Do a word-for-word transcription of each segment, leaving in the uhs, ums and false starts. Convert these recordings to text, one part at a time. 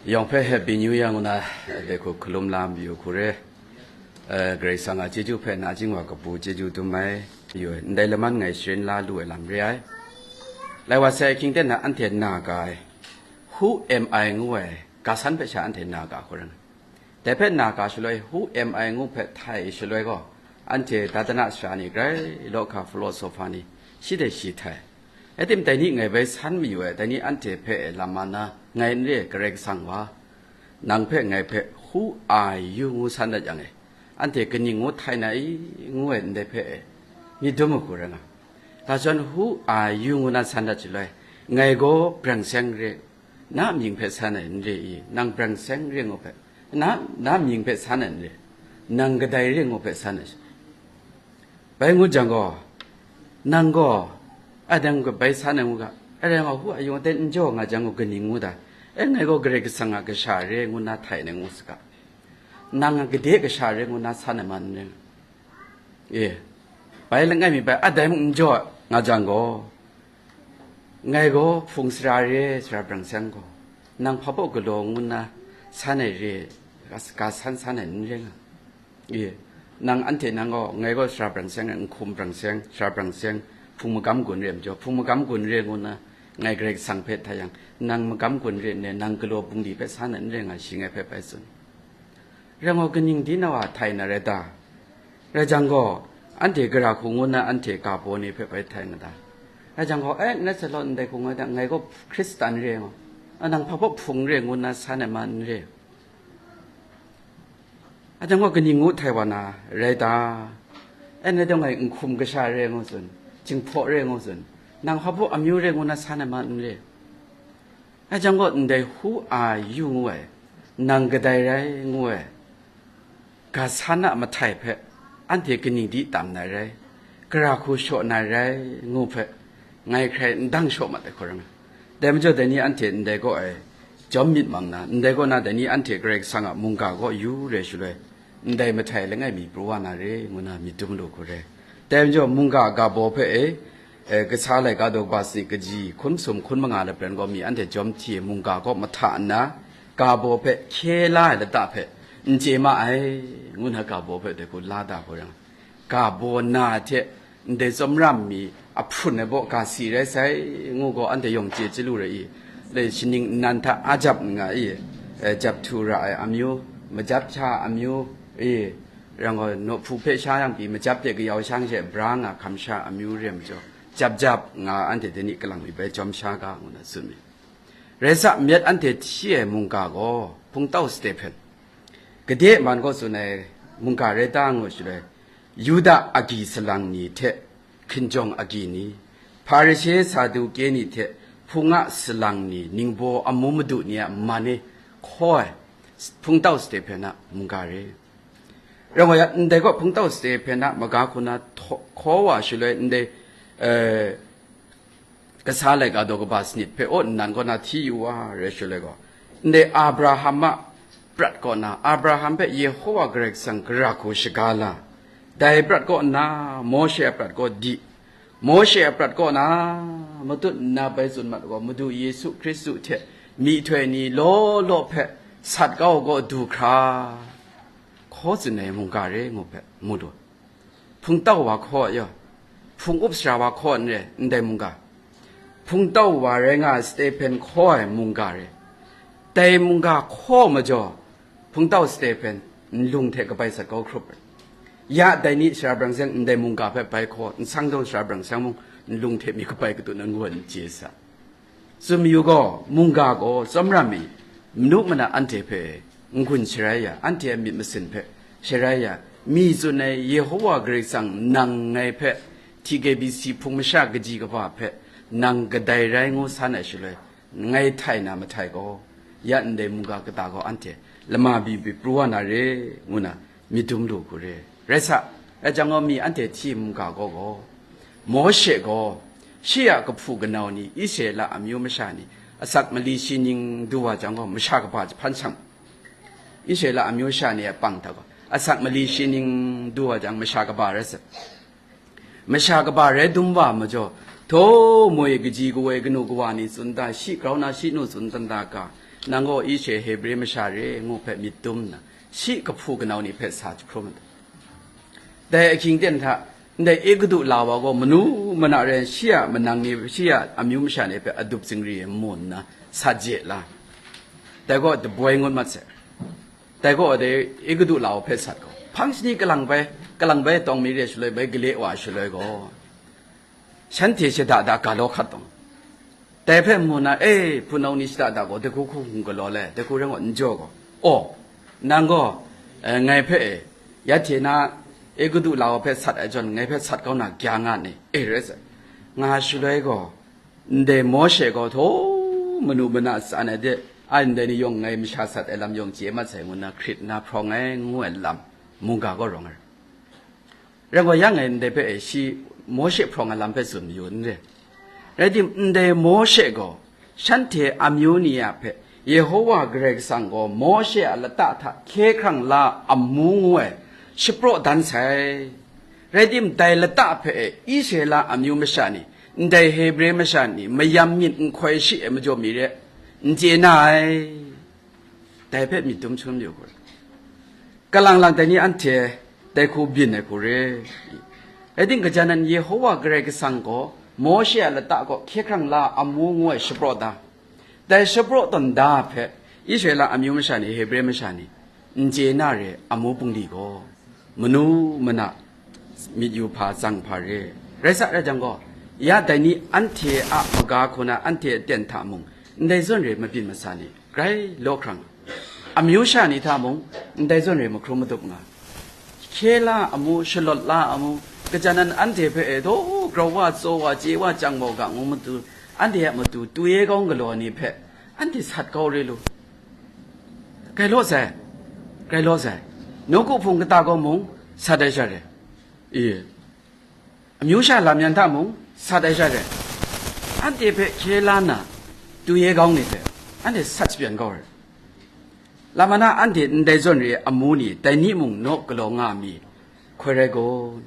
Yawng hpe Happy New Year ngu na, eh, de hku hkalum la mayu hku re. Eh, Karai Kasang a chyeju hpe nachying wa kabu chyeju dum ai. Yu, ndai laman ngai sharin la lu ai lam re ai. Lai wa sai ahkying ten na anhte na ga ai, Who am I ngu ai, ga san hpe sha anhte na ga hku rai ngai. Dai hpe na ga shaloi, Who am I ngu hpe htai shaloi gaw, anhte Datana sara ni grai, Lawka philosopher ni, shi de shi htai. Rai tim, dai ni ngai bai san mayu ai, dai ni anhte hpe e lam ma na, ngai n re, Karai Kasang wa, nang hpe ngai hpe, Who are you ngu san dat yang e, anhte kaning ngu htai na i, ngu ai ndai hpe e, myit dum ai hku rai nga. Ga zawn, Who are you ngu na san dat shaloi, ngai gaw brang seng re, na mying hpe san ai n re i, nang brang seng re ngu hpe, na, na mying hpe san ai n re, nang kadai re ngu hpe san ai. Bai ngut jang gaw, nang gaw, a dang gaw bai san ai ngu ga, a rai nga, Who are you ten n jaw nga jang gaw kaning ngu da? E, ngai gaw Karai Kasang a kasha re ngu na htai nai ngu saga, nang a kade kasha re ngu na san ai man n ring. E, bai langai mi bai a dai mung n jaw nga jang gaw, ngai gaw hpung sara re, sara brang seng gaw, nang hpa baw galaw ngu na san ai re, ga, ga san san ai n ring a? E, nang anhte nang gaw, ngai gaw sara brang seng, n hkum brang seng, sara brang seng, hpung magam gun re majaw, hpung magam gun re ngu na, ngai Karai Kasang hpe hta yang, nang magam gun re nne, nang galaw bungli hpe san ai n ring a, shi ngai hpe bai tsun. Rai gaw, kaning di na wa htai na rai ta? Rai jang gaw, anhte gara hku ngu na anhte ga baw ni hpe bai htai na ta? Rai jang gaw, e, nat sa law, ndai hku ngai ta, ngai gaw Hkristan re ngu, a, nang hpa baw hpung re ngu na san ai man n re. A jang gaw, kaning ngu htai wa na rai ta? E, nai dawng ai n hkum kasha re ngu tsun, Jinghpaw re ngu tsun, nang hpa baw amyu re ngu na san ai man n re. A jang gaw, ndai Who are you ngu ai, nang kadai rai ngu ai, ga san a mahtai hpe anhte kaning di tam na rai, gara hku shaw na rai ngu hpe, ngai hkrai n dang shaw mat ai hku rai nga. Dai majaw, dai ni anhte ndai gaw ai jawm myit mang na, ndai gaw na dai ni anhte Karai Kasang a mungga gaw yu re shaloi, ndai mahtai langai mi pru wa na re ngu na myit dum lu hku re. Dai majaw, mungga ga baw hpe e, e, kasa laika daw kaba sanit kaji hkun masum hkun manga lapran gaw mi anhte jawm hti ai mungga kaw mahta nna, ga baw hpe hkye la ai lata hpe n chye ma ai, ngu na ga baw hpe dai hku la da hku rai nga. Ga baw na hte ndai tsawmram mi a hprun ai baw ga si rai sai, ngu gaw anhte yawng chye chyalu rai i? Dai shaning nnan hta a jap nga i? E, jap htu ra ai amyu, majap sha amyu i? Rai gaw, nawhpru hpe sha yang pyi, majap hte kayau shang she bra nga hkam sha amyu re majaw, jap jap nga anhte dai ni kalang mi bai jawm sha ga, ngu na tsun mi. Rai sa, myit anhte hti ai mungga gaw Hpungtau Stehpen, gade man kaw tsun ai mungga rai ta ngu shaloi, Yuda agyi salang ni hte hkinjawng agyi ni, Hparishe, Saduke ni hte hpung a salang ni, ningbaw amu madu ni a man e hkaw ai Hpungtau Stehpen a mungga re. Rai nga yang, ndai gaw Hpungtau Stehpen a maga hku na htaw-, hkaw wa shaloi, ndai, eh, kasa laika daw kaba sanit hpe aw nnan kaw na hti yu wa rai shaloi gaw, ndai Abraham a prat kaw na, Abraham hpe Yehowa Karai Kasang gara hku shaga la, dai prat kaw nna, Mawshe a prat kaw di, Mawshe a prat kaw na, matut nna bai tsun mat gaw, Madu Yesu Hkristu hte myihtoi ni law law hpe sat kau gaw du hkra, hkaw tsun ai mungga re ngu hpe mu lu. Hpungtau wa hkaw ai, hpung up sara wa hkaw n re, ndai mungga. Hpungtau wa rai nga ai Stehpen hkaw ai mungga re. Dai mungga hkaw majaw, Hpungtau Stehpen nlung hte kabai sat kau hkrup ai. Ya dai ni sara brang seng ndai mungga hpe bai hkaw, nsang daw sara brang seng mung nlung hte mi kabai katut na ngu ai n chye sa. Tsun mayu gaw, mungga gaw tsawmram mi, manu mana anhte hpe n-gun sharai ya, anhte a myit masin hpe sharai ya, mi tsun ai Yehowa Karai Kasang nang ngai hpe, T K B C hpung masha kaji kaba hpe, nang kadai rai ngu san ai shaloi, ngai htai na mahtai gaw, ya ndai mungga kata gaw anhte lama byi byi pru wa na re, ngu na myit dum lu hku re. Rai sa, rai jang gaw, mi anhte hti mungga gaw gaw, Mawshe gaw, shi a kahpu kanau ni, Israela amyu masha ni, asak mali shi ning du wa jang gaw, masha kaba jahpan shang, Israela amyu masha ni a pang hta gaw, asak mali shi ning du wa jang, masha kaba rai sa. Masha kaba rai dum wa majaw, htaw moi kaji kawoi kanu kawa ni tsun da, shi grau na shi nu tsun dan da ga, Nang gaw Ishe Hebre masha re ngu hpe myit dum nna, shi kahpu kanau ni hpe sa jahkrum ai. Dai ahkying ten hta, ndai Egutu la wa gaw manu mana rai, shi a manang ni, shi a amyu masha ni hpe adup zingri e mu nna, sa je la. Dai gaw daboi ngut mat sai. Dai gaw dai Egutu la wa hpe sat gaw, hpang shani kalang bai, kalang bai tawng mi re shaloi, bai gale wa shaloi gaw, shanhte shada da ga law hkat tawn. Dai hpe mu na, e, hpunau ni shada da gaw, dai hku hku hkung galaw le, dai hku rai gaw n jaw gaw, aw, nang gaw, e, ngai hpe, e, ya hte na Egutu la wa hpe sat ai jawn, ngai hpe sat kau na gya nga ni? E, rai sai. Nga shaloi gaw, ndai Mawshe gaw htaw manu mana tsan ai de, ai ndai ni yawng ngai masha sat ai lam yawng chye mat sai ngu nna hkrit nna hprawng ai ngu ai lam mungga gaw rawng ai. Rai gaw, yang e ndai hpe e shi Mawshe hprawng ai lam hpe tsun mayu n re. Rai tim, ndai Mawshe gaw shanhte amyu ni a hpe Yehowa Karai Kasang gaw Mawshe a lata hta hkye hkrang la amu ngu ai shapraw dan sai. Rai tim, dai lata hpe e Israela amyu masha ni, ndai Hebre masha ni mayam myit n hkoi shi ai majaw mi re, n chye na ai. Dai hpe myit dum shangun yu hku rai. Kalang lang dai ni anhte dai hku byin ai hku re. Rai tim, gaja nan Yehowa Karai Kasang gaw Mawshe a lata gaw hkye hkrang la amu ngu ai shapraw da. Dai shapraw tawn da hpe Israela amyu masha ni, Hebre masha ni, n chye na re amu bungli gaw, manu mana myit yu hpa tsang hpa re. Rai sa rai jang gaw, ya dai ni anhte a maga hku na anhte aten hta mung, ndai zawn re mabyin masa ni grai law hkrang, amyu sha ni hta mung, ndai zawn re mahkrum madup nga, hkye la amu, shalawt la amu, gaja nan anhte hpe e daw grau wa, tsaw wa, chye wa, chyang wa ga ngu matu, anhte a matu tu ye kau galaw ni hpe anhte sat kau re lu. Grai law sai, grai law sai. Nawku hpung kata gaw mung sat ai sha re. E, amyu sha lam yan hta mung sat ai sha re. Anhte hpe hkye la nna, tu ye kau ni hte anhte sat shapyan kau re. Lam ana anhte ndai zawn re amu ni dai ni mung naw galaw nga mi hkoi rai gaw,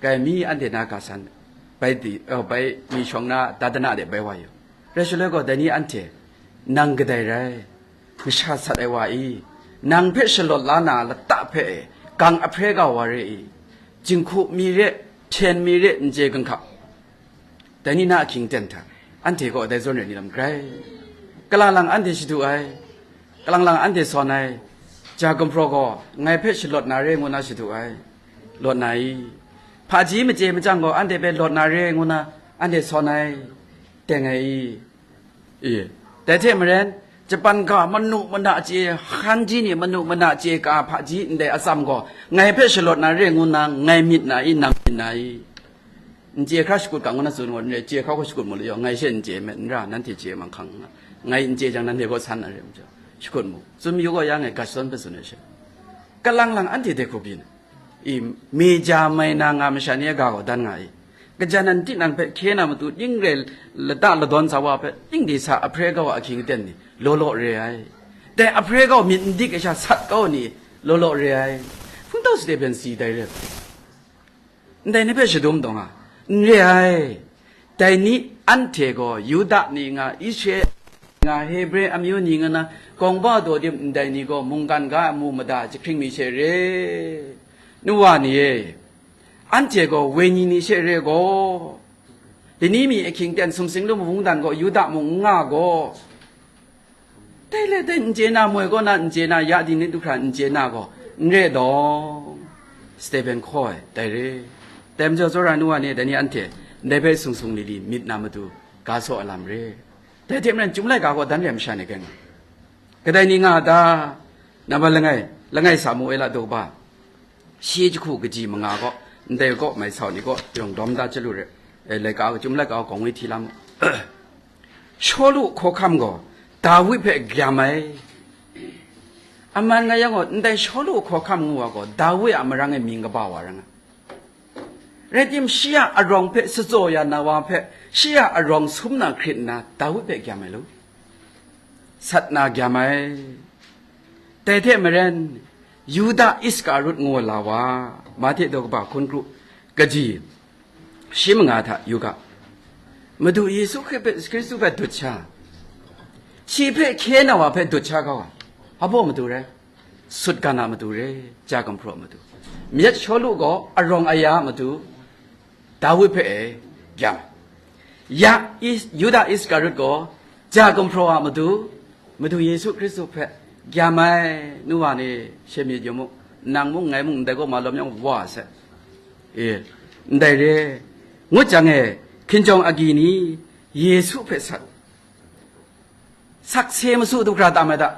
kai mi anhte na ga san, bai di, oh, bai mi shawng na dadana de bai wa yu. Rai shaloi gaw, dai ni anhte, nang kadai rai, masha sat ai wa i, nang hpe shalawt la na lata hpe e, gang ahpre ga wa re i, jinghku mi re, hpyen mi re, n chye ginhka. Dai ni na ahkying ten hta, anhte gaw dai zawn re ni lam grai. Kalang lang anhte shadu ai, kalang lang anhte sawn ai, ja gumhpraw gaw ngai hpe shalawt na re ngu na shadu ai, lawt na i? Hpaji machye machyang gaw anhte hpe lawt na re ngu na anhte sawn ai, teng ai i? E, dai hte maren, Japan ga manu mana chye, hkan ji ni manu mana chye ka hpaji ndai atsam gaw, ngai hpe shalawt na re ngu na, ngai myit na i, nang myit na i? N chye hkra shakut ga ngu na tsun gaw, n re, chye hkra gaw shakut mu law, ngai she n chye met, n ra, nanhte chye manghkang nga, ngai n chye jang, nanhte gaw san na re, shakut mu. Tsun mayu gaw, ya ngai gat shawn hpe tsun ai she. Kalang lang anhte dai hku byin. I, meja mai na nga masha ni a ga gaw dan nga i. Gaja nan tinang hpe hkye na matu ning re lata ladawn sa wa hpe ning de sa ahpre kau a ahkying aten ni law law re ai. Dai ahpre kau myit n dik ai sha sat kau ni law law re ai. Hpungtau Stephen si dai re. Ndai ni hpe shadum taw nga, n re ai. Dai ni anhte gaw Yuda ni nga, Israel nga, Hebre amyu ni nga na, kawng ba daw dim ndai ni gaw mungkan ga ai amu mada jahkring mi she re, nu wa ni e, anhte gaw wenyi ni she re gaw, dai ni mi ahkying ten sumsing lu mung dan gaw Yuda mung n nga gaw, dai le dai n chye na, moi kaw na n chye na, ya di ni du hkra n chye na gaw, n re dawng, Stephen hkaw ai, dai re. Dai majaw, tsawra nu wa ni, dai ni anhte ndai hpe sung sung li li myit na matu ga saw a lam re. Dai hte maren, Chyum laika gaw dan re ai masha ni gai nga. Kadai ni nga a ta? Nambat langai, langai Samuela daw kaba, shi jahku kaji manga gaw, ndai kaw mai sau ni kaw yawng dawm da chyalu re. E, laika, Chyum laika gaw kawng wi hti lam u. Shawlu hkawhkam gaw Dawi hpe gyam ai. Aman nga yang gaw, ndai Shawlu hkawhkam ngu wa gaw, Dawi a marang e mying kaba wa rai nga. Rai tim, shi a arawng hpe shatsaw ya na wa hpe, shi a arawng sum na hkrit nna, Dawi hpe gyam ai lu. Sat na gyam ai. Dai hte maren, Yuda Iskarut ngu la wa, Mahte daw kaba hkun kru, kaji shi manga hta yu ga, Madu Yesu Hkri-, Hkristu hpe dut sha, Shi hpe hkye na wa hpe dut sha kau ai. Hpa baw matu rai? Sutgan a matu re, ja gumhpraw a matu. Myit Shawlu gaw arawng aya a matu, Dawid hpe e gyam. Ya Is-, Yuda Iskarut gaw ja gumhpraw a matu, Madu Yesu Hkristu hpe gyam ai. Nu wa ni, she myit yu mu, nang mung ngai mung ndai gaw malawm yang wa sai. E, ndai re, ngut jang e, hkinjawng agyi ni Yesu hpe sat, sakse masu du hkra tam ai da,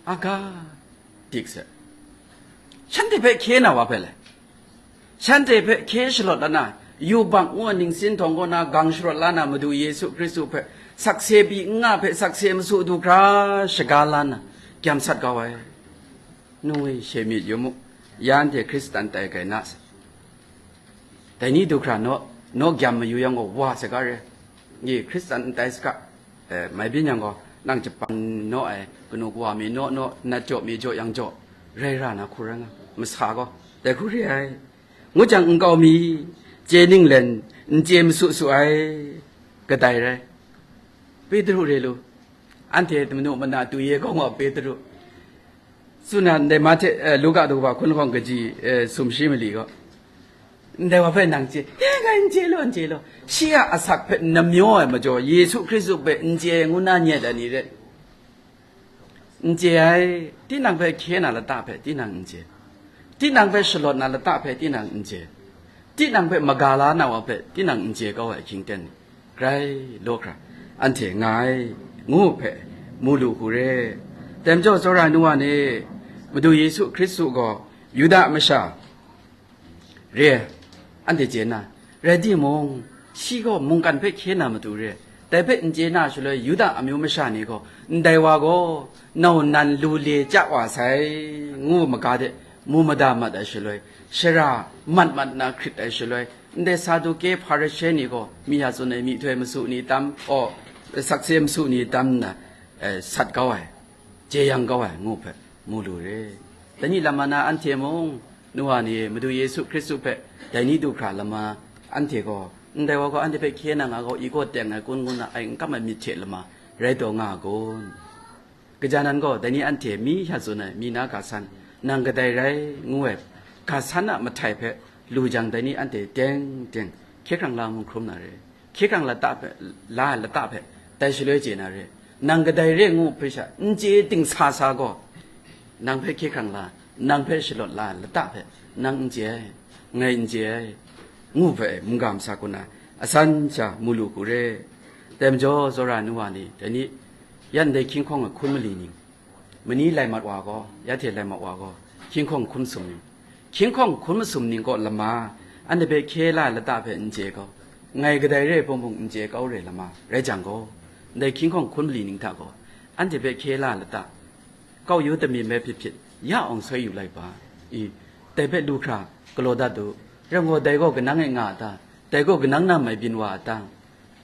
aga, dik se. Shanhte hpe hkye na wa hpe le, shanhte hpe hkye shalawt la na, yubak ngu ai ningsin htawng kaw na gang sharawt la na Madu Yesu Hkristu hpe sakse pyi n nga hpe sakse masu du hkra shaga la na, gyam sat kau ai. Nu e, she myit yu mu, ya anhte Hkristan tai kai na sa. Dai ni du hkra naw, naw gyam mayu yang gaw, wa saga re. Nye, Hkristan n tai saga, eh, mai byin yang gaw, nang japan naw ai, kanu kawa mi naw naw, nat jaw mi jaw yang jaw, rai ra na hku rai nga, masa gaw, dai hku re ai. Ngu jang nkau mi, chye ninglen, n chye masu su ai, kadai rai. Petru re lu, anhte manu mana tu ye gaw nga Petru. Tsun na ndai Mahte, eh, Luka daw hpa hkun lahkawng kaji, eh, sumshi mali gaw, ndai wa hpe nang chye, ye, ngai n chye law, n chye law. Shi a asak hpe namyaw ai majaw, Yesu Hkristu hpe n chye ai ngu na nyet ai ni ret? N chye ai. Tinang hpe hkye na lata hpe tinang n chye. Tinang hpe shalawt na lata hpe tinang n chye. Tinang hpe maga la na wa hpe tinang n chye kau ai ahkying ten, grai law hkra anhte nga ai, ngu hpe mu lu hku re. Dai majaw, tsawra ai nu wa ni, Madu Yesu Hkristu gaw Yuda masha re ai, anhte chye na, rai timung, shi gaw mungkan hpe hkye na matu re ai. Dai hpe n chye na shaloi, Yuda amyu masha ni gaw, ndai wa gaw nau nan lu le chya wa sai, ngu maga de mu mada mat ai shaloi, shara mat mat na hkrit ai shaloi, ndai Saduke, Hparishe ni gaw mi ya tsun ai myihtoi masu ni tam, aw, sakse masu ni tam nna, eh, sat kau ai, jeyang kau ai ngu hpe mu lu re. Dai ni lama na anhte mung, nu wa ni, Madu Yesu Hkristu hpe dai ni du hkra lama, anhte gaw, ndai wa gaw anhte hpe hkye na nga gaw, i gaw teng ai kun ngu na ai n kam ai myit hte lama rai taw nga a kun? Kaja nan gaw, dai ni anhte mi hya tsun ai, mi na ga san, nang kadai rai ngu ai ga san a mahtai hpe lu jang, dai ni anhte teng teng hkye hkrang la mung hkrum na re. Hkye hkrang lata hpe, la ai lata hpe, dai shaloi chye na re. Nang kadai re ngu hpe sha, n chye ting sa sa gaw, nang hpe hkye hkrang la, nang hpe shalawt la ai lata hpe, nang n chye ai, ngai n chye ai, ngu hpe mungga masa kaw na, asan sha mu lu hku re. Dai majaw, tsawra ai nu wa ni, dai ni, ya ndai hkying hkawng a hkun mali ning, mani lai mat wa gaw, ya hte lai mat wa gaw, hkying hkawng hkun masum ning, hkying hkawng hkun masum ning kaw lama, anhte hpe hkye la ai lata hpe n chye kau, ngai kadai re ai bawng bawng n chye kau re lama rai jang gaw, ndai hkying hkawng hkun mali ning hta gaw, anhte hpe hkye la ai lata, kau yu tamim bai hpit hpit, ya awng soi yu lai pa, i, dai hpe lu hkra galaw dat u, rai gaw, dai gaw kanang e nga a ta? Dai gaw kanang na mai byin wa a ta?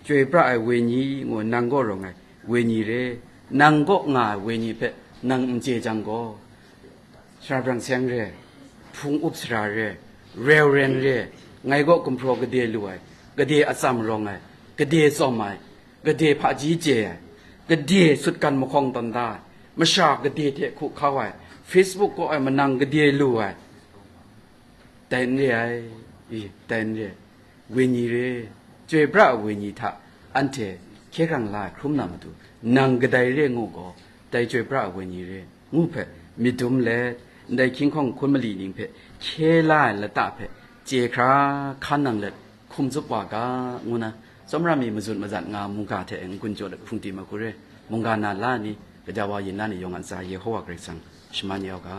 Chyoi pra ai wenyi ngu nang kaw rawng ai wenyi re, nang kaw nga ai wenyi hpe nang n chye jang gaw, sara brang seng re, hpung up sara re, reu ren re, ngai kaw gumhpraw gade lu ai, gade atsam rawng ai, gade tsawm ai, gade hpaji chye ai, gade sutgan mahkawng tawn da ai, masha gade hte hku hkau ai, Facebook kaw ai manang gade lu ai, dai n re ai, i, dai n re ai, wenyi re, chyoi pra ai wenyi hta anhte hkye hkrang la ai hkrum na matu, nang kadai re ngu gaw, dai chyoi pra ai wenyi re, ngu hpe myit dum let, ndai hkying hkawng hkun mali ning hpe hkye la ai lata hpe chye hkra hkan nang let hkum tsup wa ga, ngu na, tsawmra mi mazut mazat nga mungga hte n-gun jaw let hpung tim ai hku re, mungga na la ni, gaja wa yin na ni yawng a ntsa Yehowa Karai Kasang shaman ya u ga.